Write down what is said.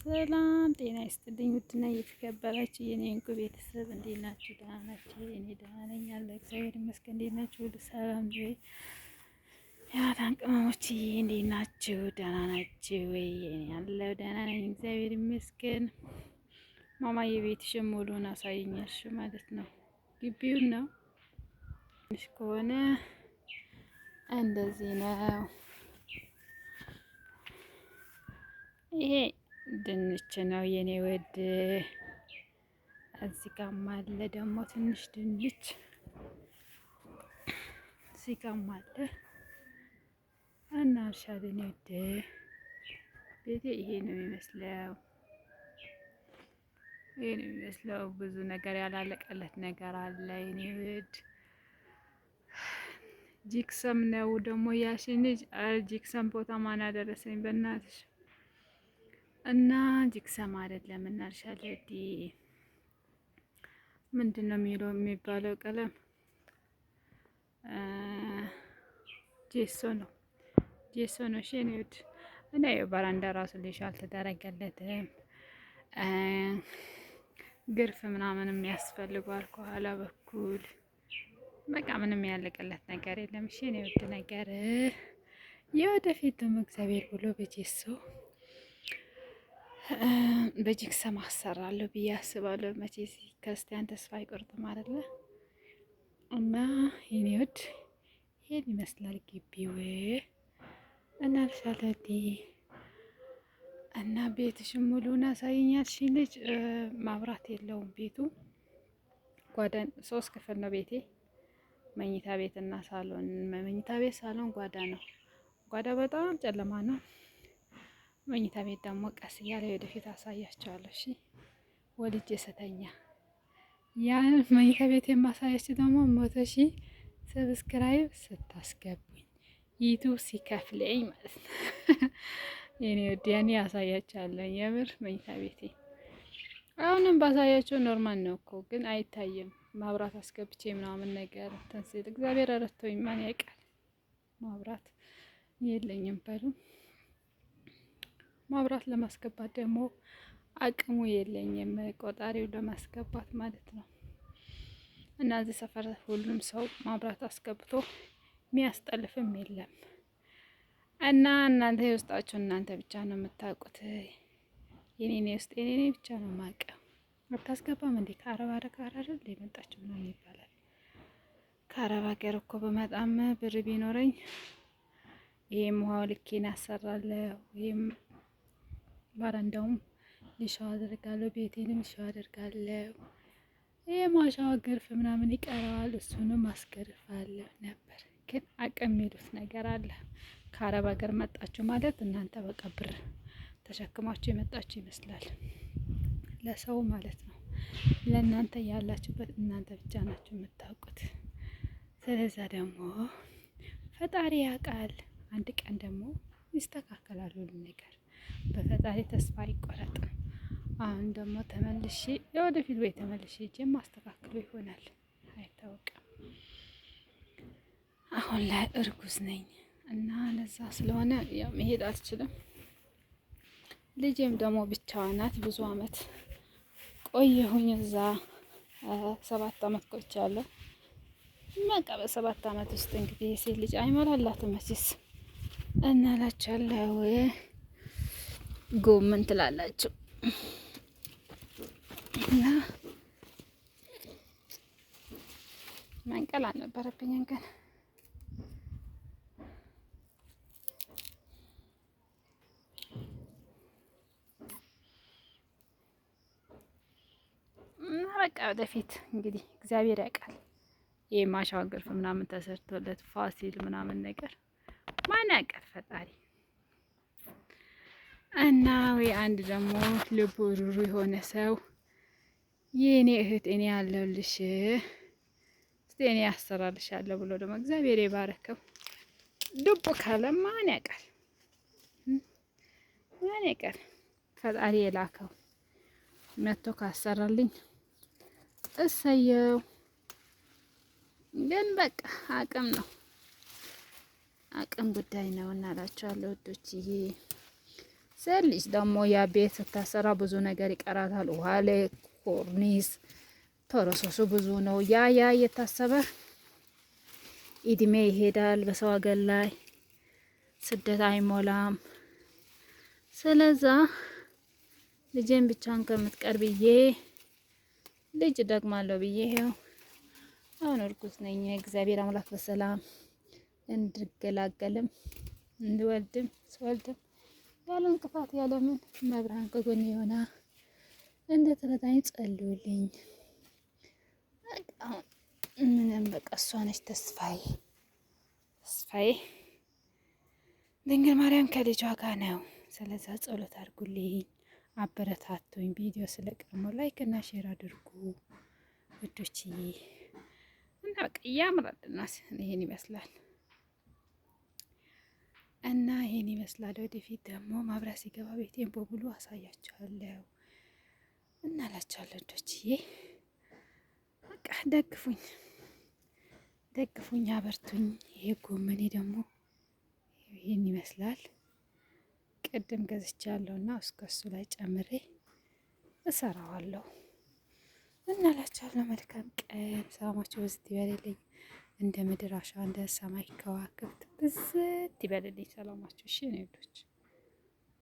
ሰላም ጤና ይስጥልኝ። ውድና እየተከበራችሁ የኔ እንቁ ቤተሰብ እንዴት ናችሁ? ደህና ናችሁ? እኔ ደህና ነኝ አለ እግዚአብሔር ይመስገን። እንዴት ናችሁ? ሁሉ ሰላም ወይ? የማዳም ቅመሞችዬ እንዴት ናችሁ? ደህና ናችሁ ወይ? እኔ አለሁ ደህና ነኝ እግዚአብሔር ይመስገን። ማማዬ ቤትሽን ሙሉን አሳይኛልሽ ማለት ነው። ግቢውን ነው ትንሽ ከሆነ እንደዚህ ነው። ይሄ ድንች ነው የኔ ወድ። እዚህ ጋም አለ ደግሞ ትንሽ ድንች እዚህ ጋም አለ እና እርሻ የኔ ውድ ቤቴ ይሄ ነው የሚመስለው። ይሄ ነው የሚመስለው። ብዙ ነገር ያላለቀለት ነገር አለ የኔ ውድ። ጂክሰም ነው ደግሞ ያሽን ልጅ ጂክሰም ቦታ ማን አደረሰኝ በእናትሽ። እና ጂክሰም አይደለም እናልሻለሁ። ዲ ምንድን ነው የሚለው የሚባለው ቀለም ጄሶ ነው፣ ጄሶ ነው። እሺ የኔ ውድ እና የበራንዳ ራሱ ሊሻ አልተደረገለትም። ግርፍ ምናምንም ያስፈልገዋል ከኋላ በኩል በቃ ምንም ያለቀለት ነገር የለም። እሺ የኔ ውድ ነገር የወደፊትም እግዚአብሔር ብሎ በጄሶ በጂክሰም አሰራለሁ ብዬ አስባለሁ። መቼ ክርስቲያን ተስፋ አይቆርጥም አይደለ? እና የኔ ውድ ይሄን ይመስላል ግቢው እና ልሻለዲ እና ቤትሽን ሙሉን አሳይኛል። ሺ ልጅ ማብራት የለውም ቤቱ። ጓዳን ሶስት ክፍል ነው ቤቴ። መኝታ ቤት እና ሳሎን፣ መኝታ ቤት፣ ሳሎን፣ ጓዳ ነው። ጓዳ በጣም ጨለማ ነው። መኝታ ቤት ደግሞ ቀስ እያለ ወደፊት አሳያቸዋለሁ። እሺ ወልጄ ስተኛ ያን መኝታ ቤት የማሳያችሁ ደግሞ 100,000 subscribe ስታስገቡኝ YouTube ሲከፍለኝ ማለት ነው። የኔ ውድ ያኔ አሳያችኋለሁ። የምር መኝታ ቤቴ አሁንም ባሳያቸው normal ነው እኮ ግን አይታይም። ማብራት አስገብቼ ምናምን ነገር እንትን ሲል እግዚአብሔር ረድቶኝ ማን ያውቃል። ማብራት የለኝም በሉ። ማብራት ለማስገባት ደግሞ አቅሙ የለኝም፣ ቆጣሪው ለማስገባት ማለት ነው። እና እዚህ ሰፈር ሁሉም ሰው ማብራት አስገብቶ የሚያስጠልፍም የለም። እና እናንተ የውስጣችሁ እናንተ ብቻ ነው የምታውቁት። የኔ ውስጥ የኔ ብቻ ነው የማውቀው። አታስገባም እንዴ ከአረብ ሀገር አይደል የመጣችሁ ምናምን ይባላል። ከአረብ ሀገር እኮ በመጣም ብር ቢኖረኝ ይሄም ውሃው ልኬን አሰራለሁ፣ ይሄም ባረንዳውም ሊሻው አደርጋለሁ፣ ቤቴንም ሊሻው አደርጋለሁ። ይሄ ማሻዋ ግርፍ ምናምን ይቀረዋል፣ እሱንም አስገርፋለሁ ነበር። ግን አቅም የሚሉት ነገር አለ። ከአረብ ሀገር መጣችሁ ማለት እናንተ በቃ ብር ተሸክማችሁ የመጣችሁ ይመስላል ለሰው ማለት ነው። ለእናንተ ያላችሁበት እናንተ ብቻ ናችሁ የምታውቁት። ስለዛ ደግሞ ፈጣሪ ያውቃል። አንድ ቀን ደግሞ ይስተካከላል ሁሉ ነገር። በፈጣሪ ተስፋ አይቆረጥም። አሁን ደግሞ ተመልሼ የወደፊት ወይ ተመልሼ ሄጄ ማስተካክሎ ይሆናል አይታወቅም። አሁን ላይ እርጉዝ ነኝ እና ለዛ ስለሆነ ያው መሄድ አልችልም። ልጄም ደግሞ ብቻዋ ናት። ብዙ አመት ቆየሁኝ እዛ 7 አመት ቆይቻለሁ። በቃ በ7 አመት ውስጥ እንግዲህ የሴት ልጅ አይሞላላትም መቼስ እና እላችኋለሁ። ጎመን ትላላችሁ እና መንቀል አልነበረብኝም ግን እና በቃ ወደፊት እንግዲህ እግዚአብሔር ያውቃል። ይሄ ማሻው ግርፍ ምናምን ተሰርቶለት ፋሲል ምናምን ነገር ማን ያውቃል ፈጣሪ። እና ወይ አንድ ደግሞ ልቡ ሩሩ የሆነ ሰው የኔ እህት እኔ ያለሁልሽ እስቲ እኔ ያሰራልሻለሁ ብሎ ደግሞ እግዚአብሔር የባረከው ዱብ ካለ ማን ያውቃል? ማን ያውቃል? ፈጣሪ የላከው መጥቶ ካሰራልኝ እሰየው። ግን በቃ አቅም ነው፣ አቅም ጉዳይ ነው እና እላችኋለሁ ውዶችዬ። ሴት ልጅ ደግሞ ያ ቤት ስታሰራ ብዙ ነገር ይቀራታል። ውሃ ላይ ኮርኒስ process ኡ ብዙ ነው። ያ ያ እየታሰበ እድሜ ይሄዳል። በሰው ሀገር ላይ ስደት አይሞላም። ስለዛ ልጄን ብቻን ከምትቀር ብዬ ልጅ ደግማለሁ ብዬ ይኸው አሁን እርጉዝ ነኝ። እግዚአብሔር አምላክ በሰላም እንድገላገልም እንድወልድም ስወልድም ያለ እንቅፋት ያለምን መብርሃን ከጎኔ የሆና እንድትረዳኝ ጸልዩልኝ። አሁን ምንም በቃ እሷ ነች ተስፋዬ፣ ተስፋዬ ድንግል ማርያም ከልጇ ጋር ነው። ስለዛ ጸሎት አድርጉልኝ፣ አበረታቱኝ። ቪዲዮ ስለቀሙ like እና share አድርጉ ውዶችዬ። እና በቃ ያምራል እና ይሄን ይመስላል እና ይሄን ይመስላል። ወደፊት ደግሞ ማብራት ሲገባ ቤቴን በሙሉ አሳያችኋለሁ እና እላችኋለሁ ውዶችዬ። በቃ ደግፉኝ፣ ደግፉኝ፣ አበርቱኝ። ይሄ ጎመኔ ደግሞ ይሄን ይመስላል። ቅድም ገዝቻለሁ እና እስከ እሱ ላይ ጨምሬ እሰራዋለሁ እና እላችኋለሁ። መልካም ቀን፣ ሰላማችሁ ብዝት ይበልልኝ። እንደ ምድር አሸዋ እንደ ሰማይ ከዋክብት ብዝት ይበልልኝ ሰላማችሁ። እሺ ነው።